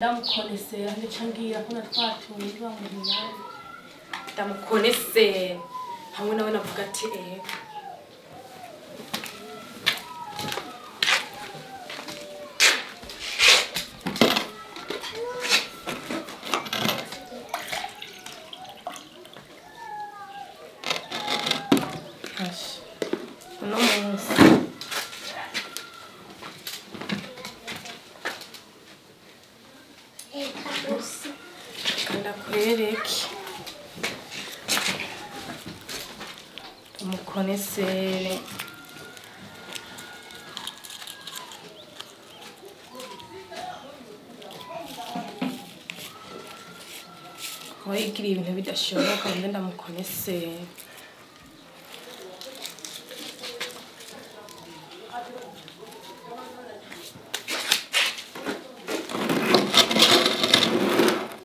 Ndamukonesera nca ngira ko natwatunga muhira, ndamukonesera hamwe nawe navuga ati ego. Asha, uno munsi ndakwereke umukonesere. Wayigiriye ibintu bidashoboka, mbe ndamukonesere.